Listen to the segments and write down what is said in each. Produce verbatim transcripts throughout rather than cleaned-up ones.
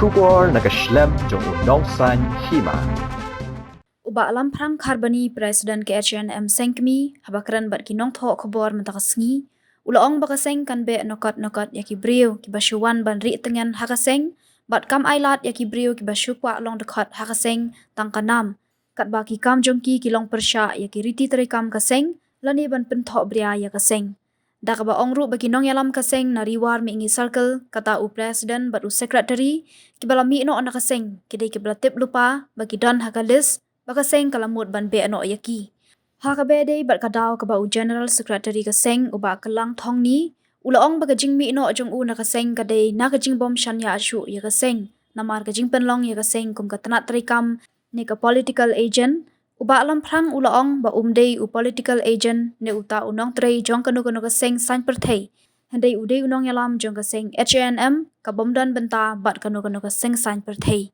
Khubor na ka shlem jong u Nongsaiñ Hima. U Bah Lamphrang Kharbani, President ka H A N M Seng Kmie, haba kren bad ki nongthoh khubor mynta ka sngi, u la ong ba ka seng kan beh nokot nokot ïa ki briew kiba shu wan ban rieh tngen ha ka seng, bad kam ailad ïa ki briew kiba shu kwah long dkhot ha ka seng tang ka nam, katba ki kam jong ki ki long pyrshah ïa ki riti treikam ka seng lane ban pynthohbria ïa ka seng. Da kaba ong ruh ba ki nongïalam ka seng na Ri War Mihngi Circle, kata u President bad u Secretary, kiba la mih noh na ka seng ki dei kiba la tip lypa ba ki don ha ka list ba ka seng ka la mut ban beh noh ïa ki. Ha kaba ïadei bad ka daw kaba u General Secretary ka seng u Bah Kylang Thongni, u la ong ba ka jingmih noh jong u na ka seng ka dei na ka jingbym shaniah shuh ïa ka seng, namar ka jingpynlong ïa ka seng kum ka tnat treikam ne ka political agent. U Bah Lamphrang u la ong ba um dei u political agent ne uta u nongtrei jong kano kano ka seng saiñ pyrthei, hynrei u dei u nongïalam jong ka seng H A N M, ka bym don bynta bad kano kano ka seng saiñ pyrthei.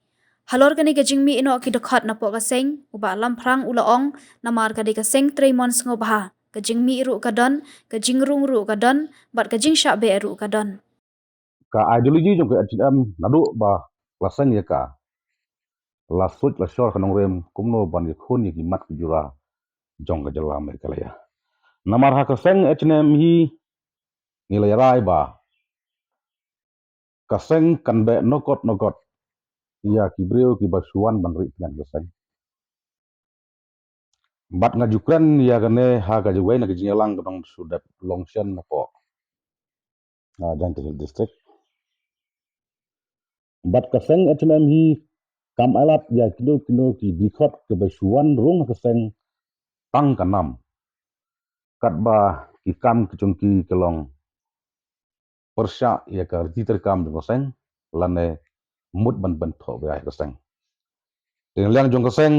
Halor kane ka jingmih noh ki dkhot napoh ka seng, u Bah Lamphrang u la ong, namar ka dei ka seng trei mon sngewbha, ka jingmih ruh ka don, ka jingrung ruh ka don, bad ka jingshah beh ruh ka don. Ka ideology jong ka H A N M naduh ba la seng ïa ka, la suit la shor ka nongrim kumno ban ïakhun ïa ki mat ki jura jong ka jylla Meghalaya. Namar ha ka seng H A N M hi ngi la ïa rai ba ka seng kan beh nokot nokot ïa ki briew kiba shu wan ban rieh tngen ka seng. Bad nga ju kren ïa kane ha ka jingwei na ka jingïalang ka dang shu dep long shen napoh, ah, Jaintia Hills District. Bad ka seng H A N M hi kam ailad ïa kino kino ki dkhot kiba shu wan rung ha ka seng tang ka nam, katba ki kam ki jong ki ki long pyrshah ïa ka riti treikam jong ka seng lane mut ban pynthohbria ïa ka seng. Te na liang jong ka seng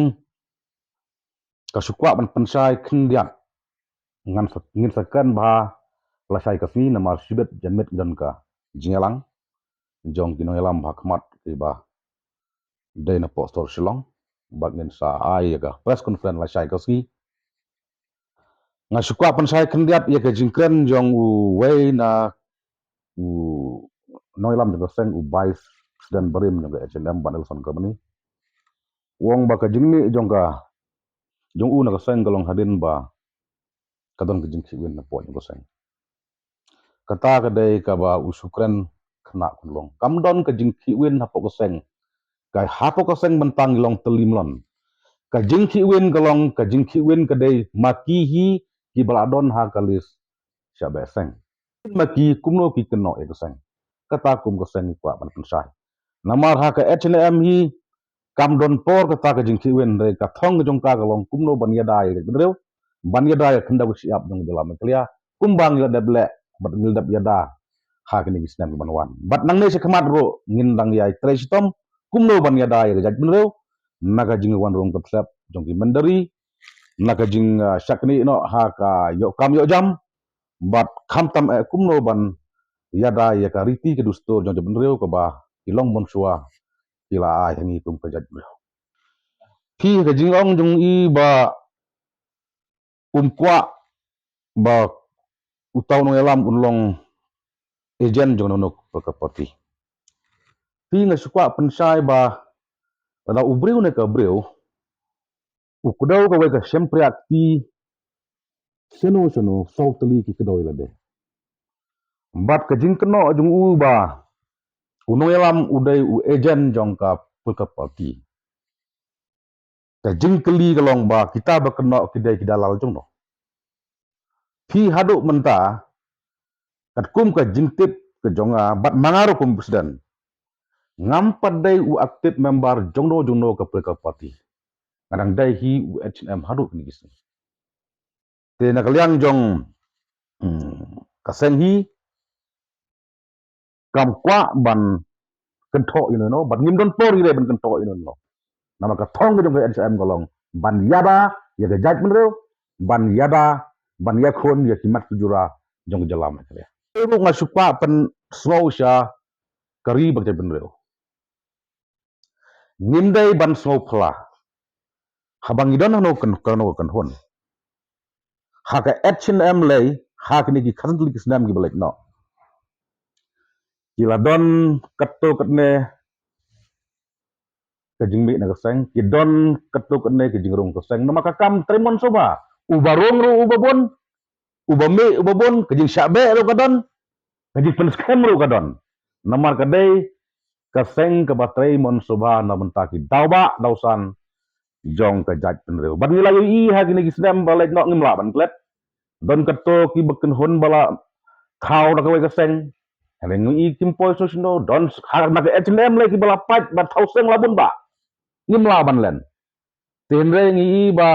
ka shu kwah ban pynshai khyndiat, ngan sa, ngin sa kren bha lashai ka sngi namar shibit janmiet ngi don ka jingïalang jong ki nongïalam ha khmat kiba dei napoh sor Shillong, bad ngin sa ai ïa ka press conference lashai ka sngi. Nga shu kwah pynshai khyndiat ïa ka jingkren jong uwei na u nongïalam jong ka seng, u Vice President barim jong ka H A N M, Bah Nelson Kharbani. U ong ba ka jingmih jong ka, jong u na ka seng ka long hadien ba ka don ka jingkhih win napoh jong ka seng. Kata ka dei kaba u shu kren khynnah khunlung. Kam don ka jingkhih win hapoh ka seng. Ka hapoh ka seng bynta ngi long tylli mlien. Ka jingkhih win ka long, ka jingkhih win ka dei ma ki hi kiba la don ha ka list shah beh seng. Ma ki kumno ki kynnoh ïa ka seng. Kata kum ka seng ngi kwah ban pynshai. Namar ha ka H A N M hi kam don por kata ka jingkhih win, hynrei ka thong ka jong ka ka long kumno ban ïada ïa ka jaitbynriew, ban ïada ïa ka khyndew ka shyiap jong ka jylla Meghalaya, kumba ngi la dep leh bad ngi la dep ïada ha kine ki snem ki ban wan. Bad nangne shakhmat ruh ngin dang ïai trei shitom kumno ban ïada ïa ka jaitbynriew na ka jingwan rung ka thlep jong ki myndari, na ka jing, ah, shakri noh ha ka ïoh kam ïoh jam, bad khamtam eh kumno ban ïada ïa ka riti ka dustur jong jaitbynriew kaba ki long mynshuwa ki la ai ha ngi kum ka jaitbynriew. Phi, ka jingong jong i ba um kwah ba uta u nongïalam un long agent jong kano kano ka party. Phi, nga shu kwah pynshai ba lada u briew ne ka briew u kdew kawei ka shympriahti shano shano, saw tylli ki kdew ïa lade. Bad ka jingkynnoh jong u ba u nongïalam u dei u agent jong ka political party. Ka jingkylli ka long ba kita ba kynnoh ki dei ki dalal jong no. Phi, haduh mynta katkum ka jingtip ka jong nga bad ma nga ruh kum president, ngam pat dei u active member jong no jong no ka political party. Nga dang dei hi u H A N M haduh kine ki sngi. Te na ka liang jong, hmm, ka seng hi kam kwah ban kynthoh ïano ïano, bad ngim don por ïa ban kynthoh ïano ïano. Namar ka thong ka jong ka H A N M ka long ban ïada ïa ka jaitbynriew, ban ïada, ban ïakhun ïa ki mat ki jura jong ka jylla Meghalaya. Te ruh nga shu kwah pynsngew sha ka ri bad ka jaitbynriew. Ngim dei ban sngew phylla haba ngi don hano kan, hano kan hun. Ha ka H A N M lei, ha kine ki khatsan tylli ki snem kiba leit noh, ki la don katto katne ka jingmih na ka seng, ki don katto katne ka jingrung ka seng. Namar ka kam trei mon sngewbha. Uba rung ruh uba bun, uba mih uba bun, ka jingshah beh ruh ka don, ka jingpynskhem ruh ka don. Namar ka dei ka seng kaba trei mon sngewbha na bynta ki daw bah daw san jong ka jaitbynriew. Bad ngi la ïohi ha kine ki snem ba la leit noh ngim lah ban klet. Don katto kiba kynhun ba la thaw da kawei ka seng. Hynrei ngi ïohi kim poi shuh shuh, don ha na ka H and M lei kiba la pait ba thaw seng la bun bah. Ngim lah ban len. Te hynrei ngi ïohi ba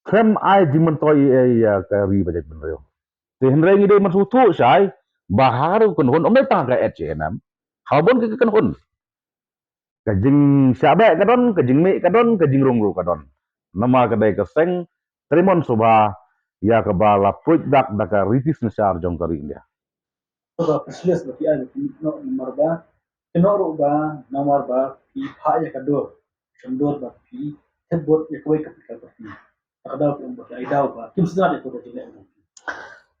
khlem ai jingmyntoi ïa ka ri bad jaitbynriew. Te hynrei ngi dei ban sngewthuh shai ba ha ruh kynhun, ym dei tang ka H and M, ha bun ki kynhun. Ka jingshah beh ka don, ka jingmih ka don, ka jingrung ruh ka don. Namar ka dei ka seng trei mon sngewbha ïa kaba la pruid dak da ka riti synshar jong ka ri India. Ba ka slias ba ki ai ba ki noh namar ba ki noh ruh ba namar ba ki phah ïa ka dur. Ka dur ba ki thep vote ïa kawei ka political party. Ka daw ki ong ba ki ai daw ba kim sngewtynnat ïa ka vote ïa ka.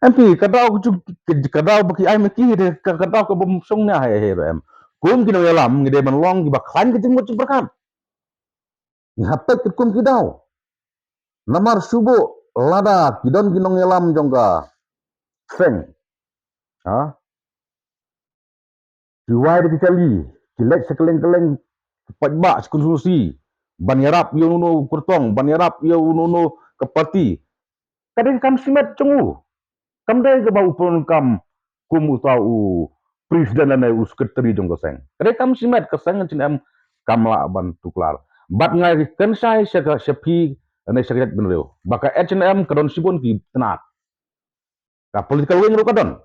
M P, ka daw ka jong, ka daw ba ki ai ma ki de, ka, ka daw ka bym shong nia ha, ha, em. Kum ki nongïalam ngi dei ban long kiba khlaiñ ka jingmut jingpyrkhat. Ngi hap peit katkum ki daw. Namar shu buh lada ki don ki nongïalam jong ka seng, ha? Ki wai da ki kali, ki leit sha kylleng kylleng, ki paidbah sha konstituensi, ban ïarap ïa uno uno u kyrtong, ban ïarap ïa uno uno ka parti. Ka dei ka kam shimet jong u. Kam dei kaba u pyndonkam kum uta u president lane u secretary jong ka seng. Ka dei kam shimet, ka seng H and M kam lah ban tuklar. Bad nga kynshai sha ka, sha phi lane sha ka jaitbynriew ba ka H and M ka don shibun ki tnat. Ka political wing ruh ka don.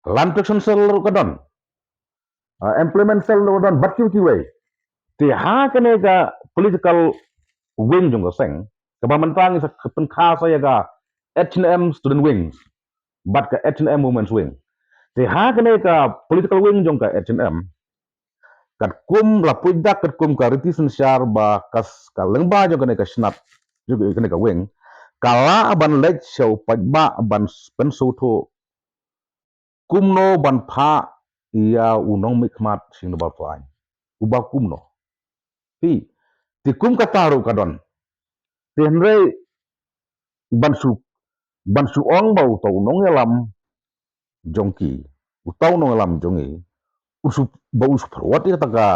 Land protection cell ruh ka don. Ah, employment cell ruh ka don, bad kiwei kiwei. Te ha kane ka political wing jong ka seng, kaba mynta ngi sa pynkha sa ïa ka H and M student wing bad ka H and M women's wing. Te ha kane ka political wing jong ka H and M, katkum la pruid dak katkum ka riti synshar ba ka s-, ka lyngba jong kane ka shnat, jong kane ka wing, ka lah ban leit sha u paidbah ban s-, pynsngewthuh kumno ban phah ïa u nongmihkhmat sha ïing dorbar thaw aiñ. Uba kumno. Te, te kum kata ruh ka don. Te hynrei ban shu, ban shu ong ba uta u nongïalam jong ki, uta u nongïalam jong ngi, u shu, ba u shu pyrwat ïa kata ka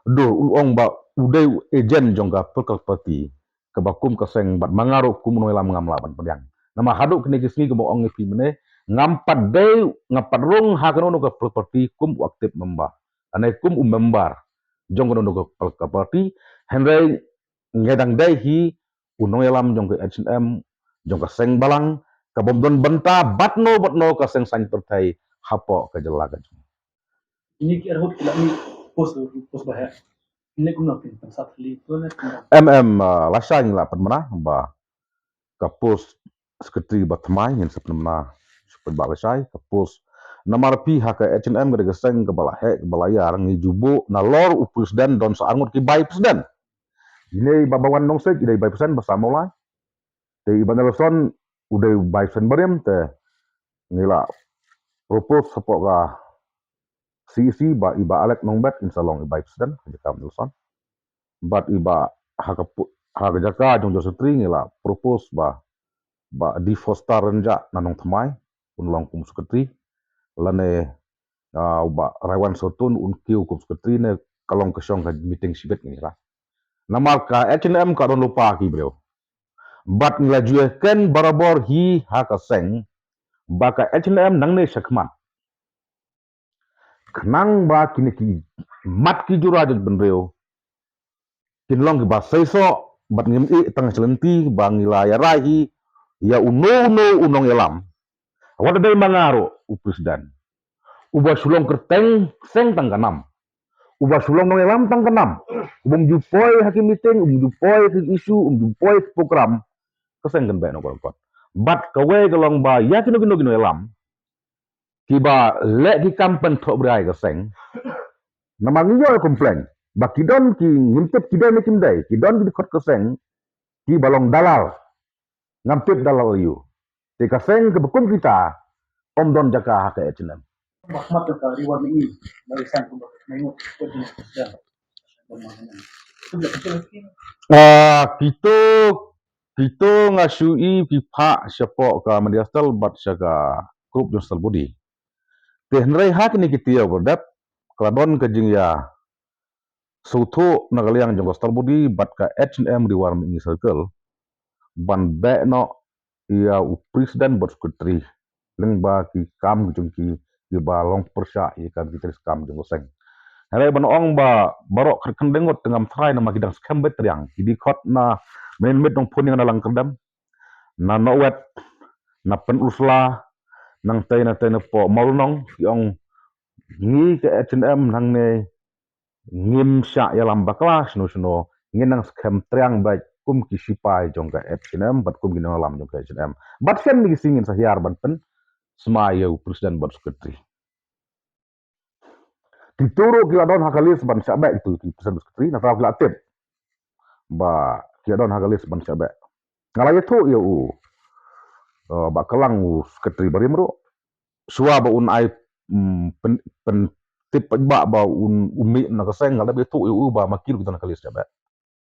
dur, u ong ba u dei u agent jong ka political party, kaba kum ka seng, bad ma nga ruh kum u nongïalam ngam lah ban pdiang. Namar haduh kine ki sngi kaba ong ïa phi mynne, ngam pat dei, ngam pat rung ha kano kano ka political party kum u active member. Lane kum u member jong kano kano ka political party, hynrei ngi dang dei hi u nongïalam jong ka H and M, jong ka seng balang, ka bym don bynta bad no bad no ka seng saiñ pyrthei hapoh ka jylla ka jong. Ini ki arhut ki la mih post, post ba heh. Ini kumno kin pynsah thli tu ne kumno? Em, em, ah, lashai ngi la pynmynna ba ka post secretary ba thymmai ngin sa pynmynna shu pynbha lashai ka post. Namar phi ha ka H and M ka dei ka seng kaba la heh, kaba la ïar, ngi ju buh nalor u president, don sa arngut ki vice president. Ine i Bah Bawan Nongsiej i dei vice president ba sa mawlai. Te i Bah Nelson u dei vice president barim, te ngi la propose hapoh ka C E C ba i Bah Alex Nongbet in sa long i vice president ha jaka Bah Nelson. Bad i Bah ha ka pu-, ha ka jaka jong u General Secretary ngi la propose ba, Bah D Foster Rynjah na Nongthymmai un long kum secretary. Lane, ah, u Bah Raiwan Sotun un kiew kum secretary ne ka long ka shong ka meeting shibit ngi la. Namar ka H and M ka don lypa ki briew. Bad ngi la ju ïakren barabor hi ha ka seng ba ka H and M nangne shakhmat, khnang ba kine ki mat ki jura jaitbynriew kin long kiba seisoh, bad ngim ïeh tang sha lynti ba ngi la ïarai hi ïa uno uno u nongïalam. Wat la dei ma nga ruh u president, uba shu long kyrteng seng tang ka nam, uba shu long nongïalam tang ka nam, u bym ju poi ha ki meeting, u bym ju poi ha ki issue, u bym ju poi ha ki program, ka seng kan beh noh kot kot. Bad kawei ka long ba ïa kino kino ki nongïalam kiba leh ki kam pynthohbria ïa ka seng, namar ngi ïoh complain ba ki don ki, ngim tip ki dei ne kim dei, ki don ki dkhot ka seng kiba long dalal. Ngam tip dalal aïu. Te ka seng kaba kum kita ym don jaka ha ka H and M. Ba khmat ka Ri War Mihngi ba ri sang kumba ka Khmer Ngut ka jingkyrdan. Ah, kito kito nga shu i ki phah shapoh ka Media Cell bad sha ka group jong Cell Body. Te hynrei ha kine ki taïew ba dep ka la don ka jingïa sngewthuh na ka liang jong ka Cell Body bad ka H and M Ri War Mihngi Circle ban beh noh ïa u president bad secretary lyngba ki kam ki jong ki kiba long pyrshah ïa ka, ki tris kam jong ka seng. Hynrei ban ong ba baroh khat khyndai ngut te ngam tharai namar ki dang skhem beit triang, ki dei khot na mynmiet nongphun ïa nga na Langkyrdem, na Nongwet, na Pynursla, nangtei nangtei na poh Mawlynnong, ki ong ngi ka H and M nangne ngim shah ïalam bakla shano shano, ngin nang skhem triang beit kum ki sipai jong ka H and M bad kum ki nongïalam jong ka H and M. Bad shen ki sngi ngin sa hiar ban pynsmai ïa u president bad secretary. Kito ruh ki la don ha ka list ban shah beh, kito ki president bad secretary, nangta ki la tip ba ki la don ha ka list ban shah beh. Nga la ïathuh ïa u, eh, Bah Kylang, u secretary barim ruh, shuwa ba un ai, mm, pyn, pyntip paidbah ba un, u mih na ka seng, nga la ïathuh ïa u ba ma ki ruh ki don ha ka list shah beh.